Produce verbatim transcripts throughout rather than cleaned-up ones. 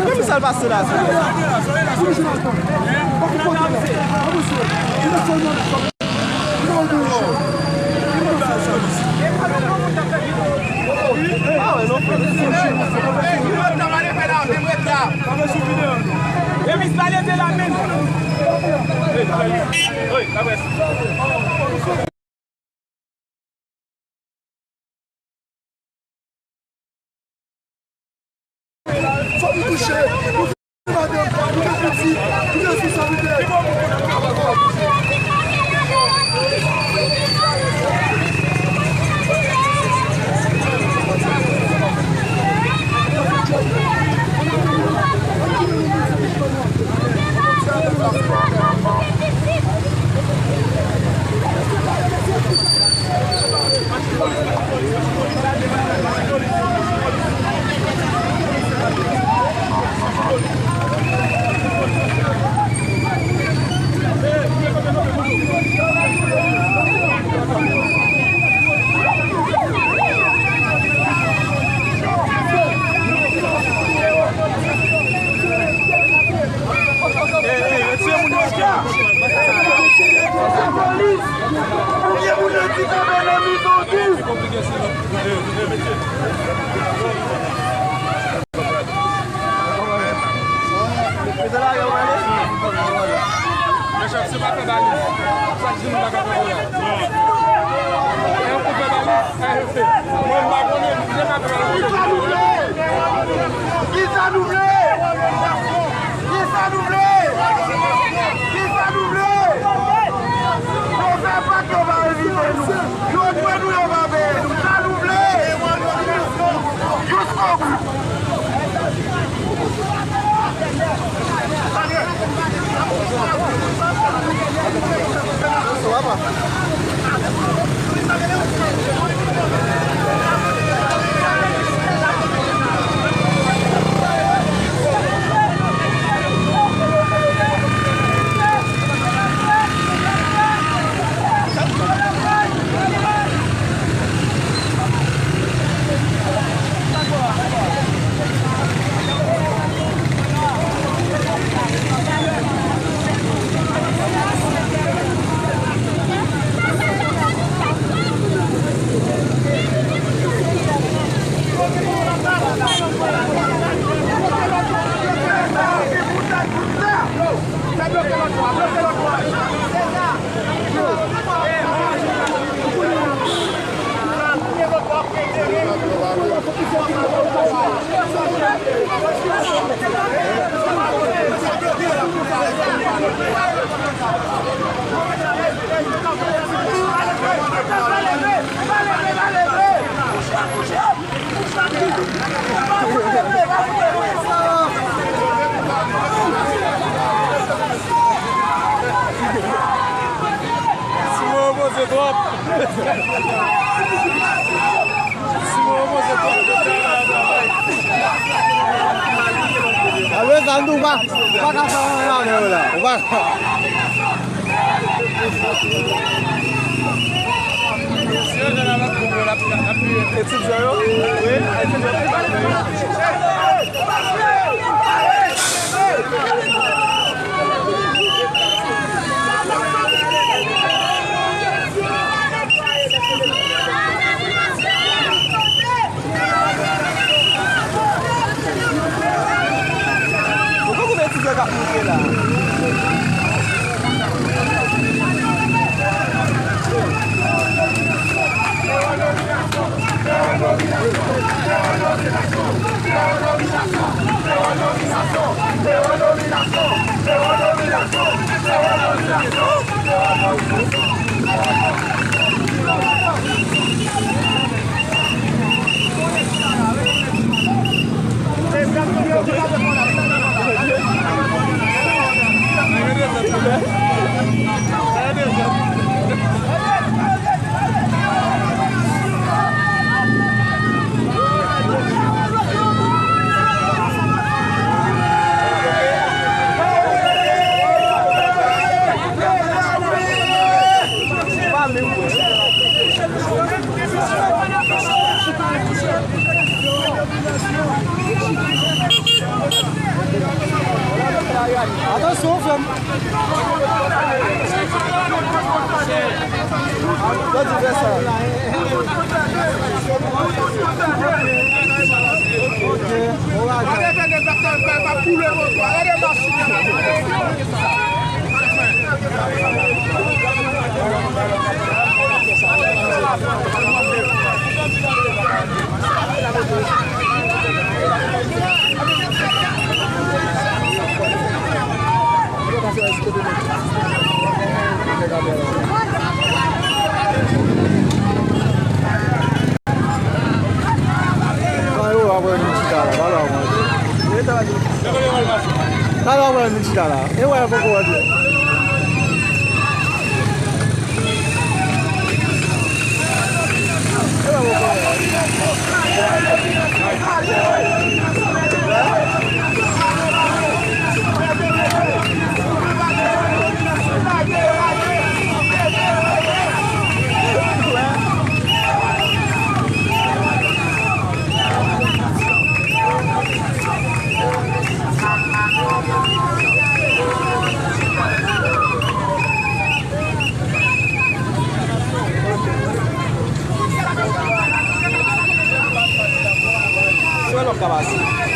Menm sa l pase la. Fòk nou touche. Nou fè madanm, nou fè pitit, nou responsabilite. Hey, hey, retire moun yo. Polis! Poumye moun yo di kanpe nan mizon di. Mechans, se pa fè baliz. Sa k di nou pa ka fè baliz. E yon kou fè baliz. Kisa nou vle? Kisa nou vle? Kisa nou vle? Kisa nou vle? Yo fè pak, yo pa envite nou. Yo jwenn nou, yo pa peye nou. Sa nou vle? Jiskobout. Alwe, sa nou pa, pa ka fè anyen avè yo la. Ou pa ka. Etid jwè yo? Wi, etid jwè yo. Ou konn konbyen ti frè k ap monte la? Atansyon, frè m. Yo di fè sa. Ok, bon bagay. Sa yo w ap wè nou chita la, sa yo w ap wè nou chita la. Sa yo w ap wè nou chita la. E wè poko wè tou. Sou lòt ka pase.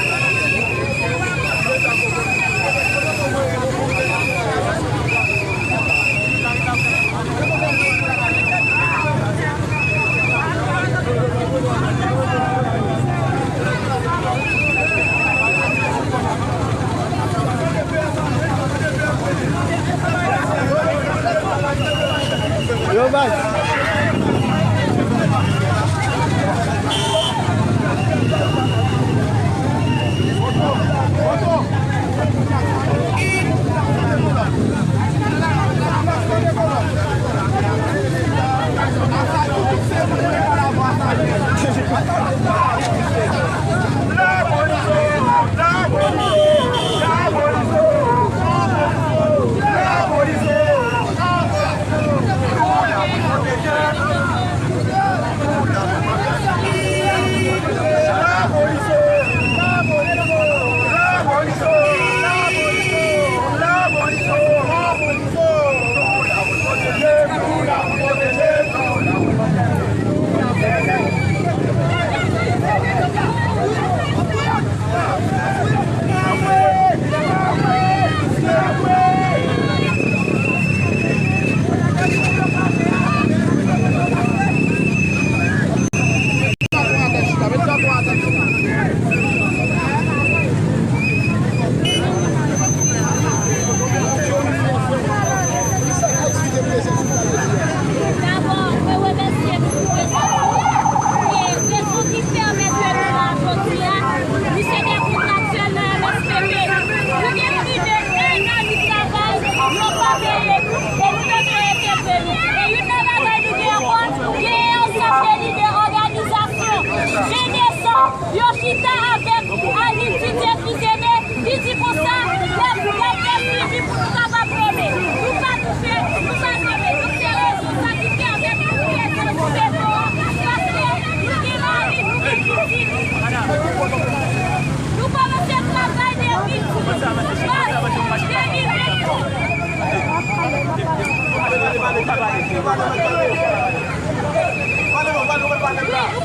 Nou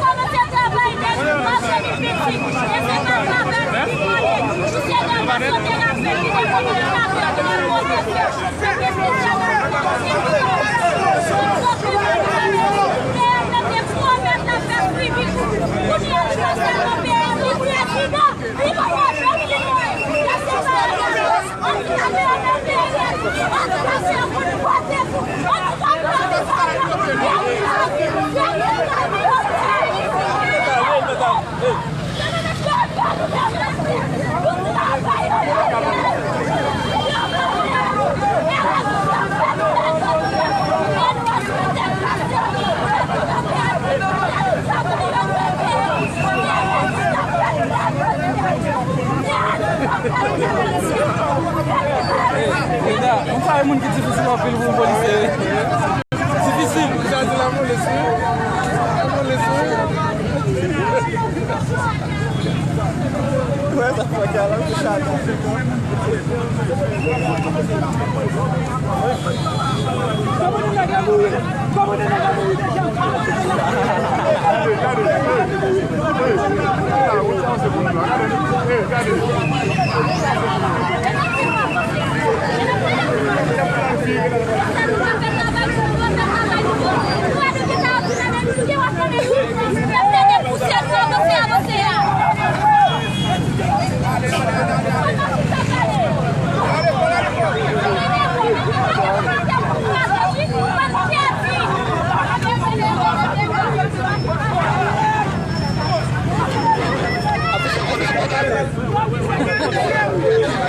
kòmanse travay depi mwa de mil vennsis, e se pa travay ki konnen. Misye gen yon soterapè ki gen kominikatè ki nan pwofesè. Depi misye gen yon soterapè, misye pwofesè. Pè a mete pwomès la fè swivi pou kounye a li pa sèlman peye li prezidan. Linda, ou sa e moun ki difisil anpil pou yon polisye, wi. Difisil. Ou sa di la molis, wi. La molis, wi. Wè, sa fè kè la pou chata.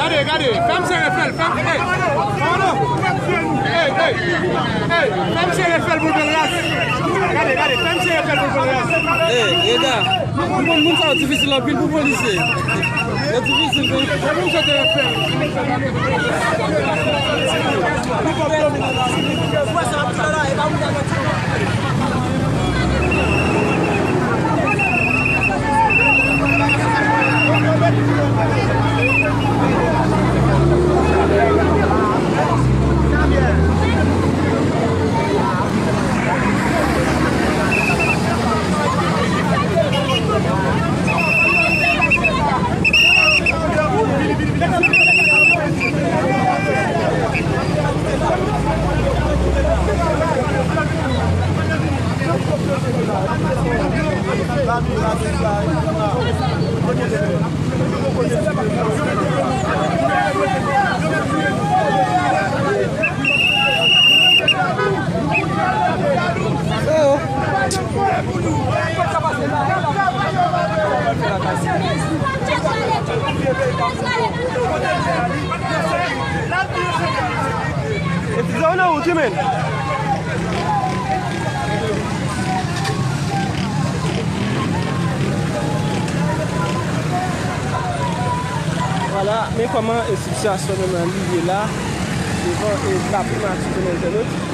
Gade, gade, fè m sere fè l, fè m, ey, pardon. Ey, ey, ey, fè m sere fè l pou l pran ras. Gade, gade, fè m sere fè l pou l pran ras. Ey, Eda, moun, moun sa yo difisil anpil pou polisye. Yo difisil pou. Fè m sere fè l. Etidyan w nan wout wi, menn. Vwala, men kòman e sitiyasyon nou nan li ye la, devan e la primati de Lentènot.